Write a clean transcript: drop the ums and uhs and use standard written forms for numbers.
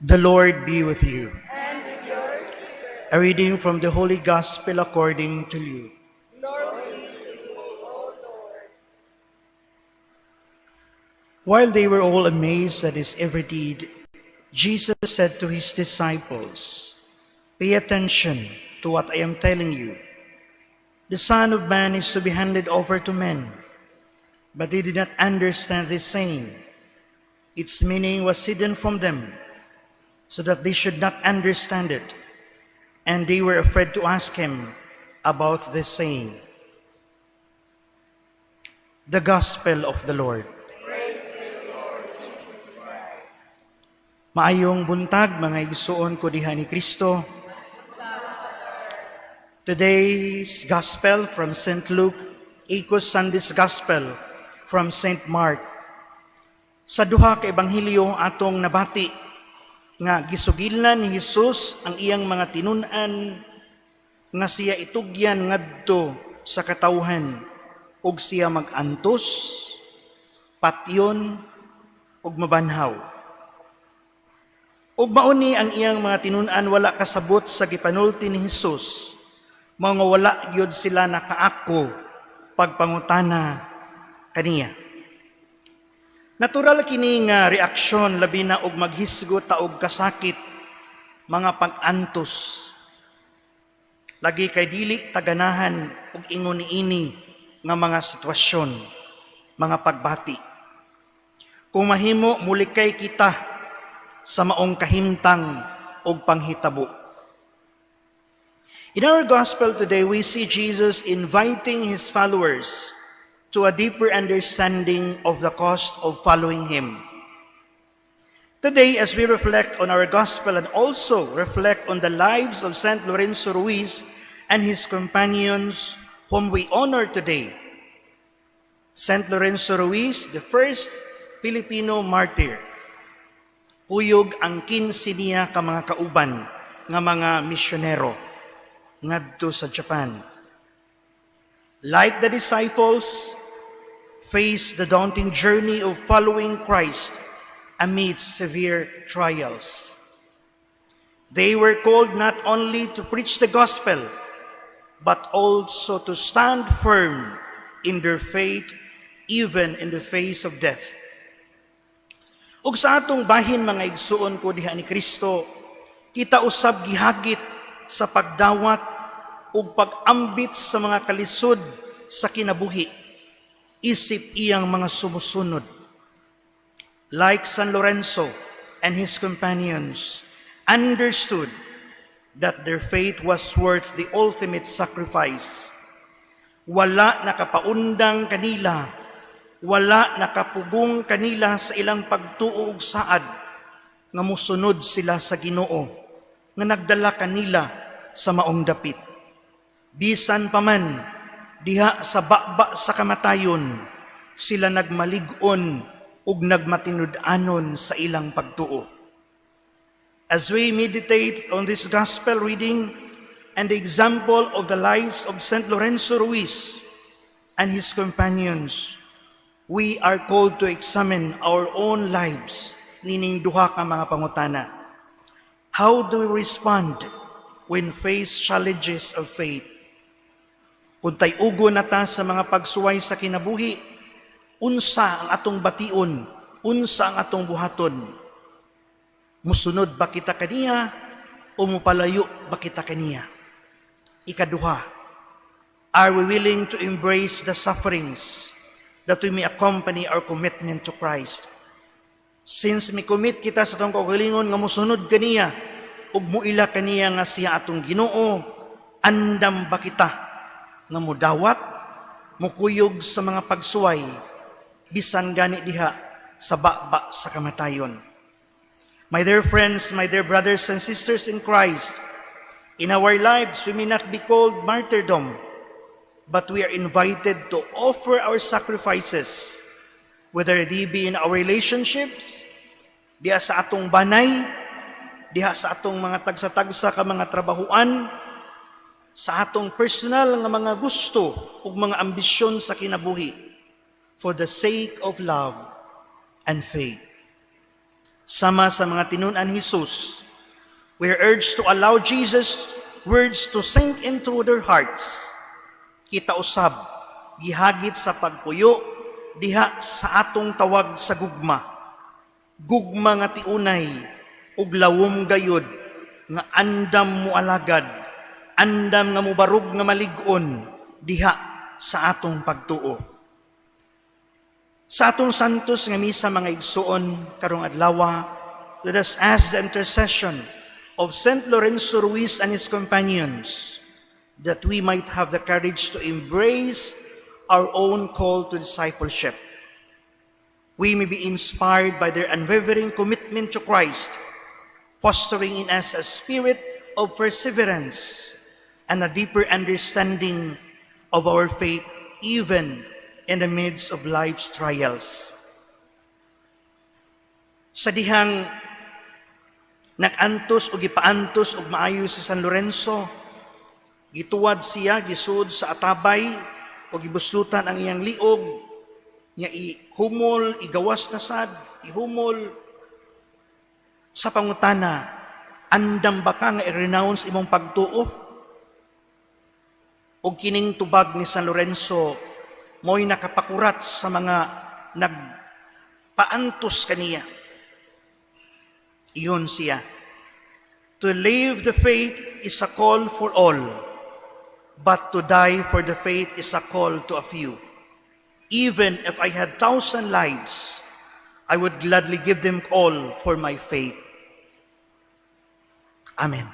The Lord be with you. And with your spirit. A reading from the Holy Gospel according to Luke. Glory to you, O Lord. While they were all amazed at his every deed, Jesus said to his disciples, "Pay attention to what I am telling you. The Son of Man is to be handed over to men." But they did not understand this saying. Its meaning was hidden from them, so that they should not understand it. And they were afraid to ask him about this saying. The Gospel of the Lord. Praise to you, Lord Jesus Christ. Maayong buntag, mga igsuon ko diha ni Kristo. Today's Gospel from St. Luke echoes Sunday's Gospel from St. Mark. Sa duha ka ebanghelyo, atong nabati nga gisugilan ni Jesus ang iyang mga tinun-an nga siya itugyan ngadto sa katawhan ug siya mag-antos, patyon ug mabanhaw. Ug mauni ang iyang mga tinun-an wala kasabot sa gipanulti ni Hesus, mao nga wala gyud sila nakaako pagpangutana kaniya. Natural kini nga reaksyon, labi na og maghisgot ta og kasakit, mga pag-antos. Lagi kay dili ta ganahan og ingon niini nga mga sitwasyon, mga pagbati. Kung mahimo, mulikay kita sa maong kahimtang og panghitabo. In our gospel today, we see Jesus inviting his followers to a deeper understanding of the cost of following him. Today, as we reflect on our gospel and also reflect on the lives of Saint Lorenzo Ruiz and his companions, whom we honor today, Saint Lorenzo Ruiz, the first Filipino martyr, kuyog ang 15 niya ka mga kauban nga mga misyonero ngadto sa Japan. Like the disciples, face the daunting journey of following Christ amidst severe trials. They were called not only to preach the gospel, but also to stand firm in their faith even in the face of death. Ug sa atong bahin, mga igsuon ko diha ni Kristo, kita usab gihagit sa pagdawat ug pag-ambit sa mga kalisod sa kinabuhi isip iyang mga sumusunod. Like San Lorenzo and his companions understood that their faith was worth the ultimate sacrifice. Wala nakapaundang kanila, wala nakapugong kanila sa ilang pagtuo ug saad nga musunod sila sa Ginoo nga nagdala kanila sa maong dapit. Bisan pa man diha sa baba sa kamatayon, sila nagmalig-on ug nagmatinud-anon sa ilang pagtuo. As we meditate on this gospel reading and the example of the lives of Saint Lorenzo Ruiz and his companions, we are called to examine our own lives, nining duha ka mga pangutana. How do we respond when face challenges of faith? Kung tay-ugo na ta sa mga pagsuway sa kinabuhi, unsa ang atong bation, unsa ang atong buhaton? Musunod ba kita kaniya o mupalayo ba kita kaniya? Ikaduha, are we willing to embrace the sufferings that we may accompany our commitment to Christ? Since mi commit kita sa atong kaugalingon nga musunod kaniya ug muila kaniya nga siya atong Ginoo, andam ba kita nga mudawat, mukuyog sa mga pagsuway, bisan gani diha sa baba sa kamatayon? My dear friends, my dear brothers and sisters in Christ, in our lives we may not be called martyrdom, but we are invited to offer our sacrifices, whether it be in our relationships, diha sa atong banay, diha sa atong mga tagsa-tagsa ka mga trabahuan, sa atong personal nga mga gusto ug mga ambisyon sa kinabuhi, for the sake of love and faith. Saint Lorenzo Ruiz, Sama sa mga tinun-an ni Jesus, we are urged to allow Jesus' words to sink into their hearts. Kita usab, gihagit sa pagpuyo diha sa atong tawag sa gugma. Gugma nga tiunay ug lawom gayud nga andam mo alagad, andam nga mobarog nga malig-on diha sa atong pagtuo. Sa atong santos nga misa, mga igsuon, karong adlaw, let us ask the intercession of Saint Lorenzo Ruiz and his companions that we might have the courage to embrace our own call to discipleship. We may be inspired by their unwavering commitment to Christ, fostering in us a spirit of perseverance and a deeper understanding of our faith, even in the midst of life's trials. Sa dihang nag-antos o gipaantos og maayo si San Lorenzo, gituwad siya, gisud sa atabay o gibuslutan ang iyang liog, nya ihumol, igawas na sad, ihumol. Sa pangutana, "Andam ba ka nga i-renounce imong pagtuo?" Og kining tubag ni San Lorenzo mo'y nakapakurat sa mga nagpaantos kaniya. Ingon siya, "To live the faith is a call for all, but to die for the faith is a call to a few. Even if I had 1,000 lives, I would gladly give them all for my faith." Amen.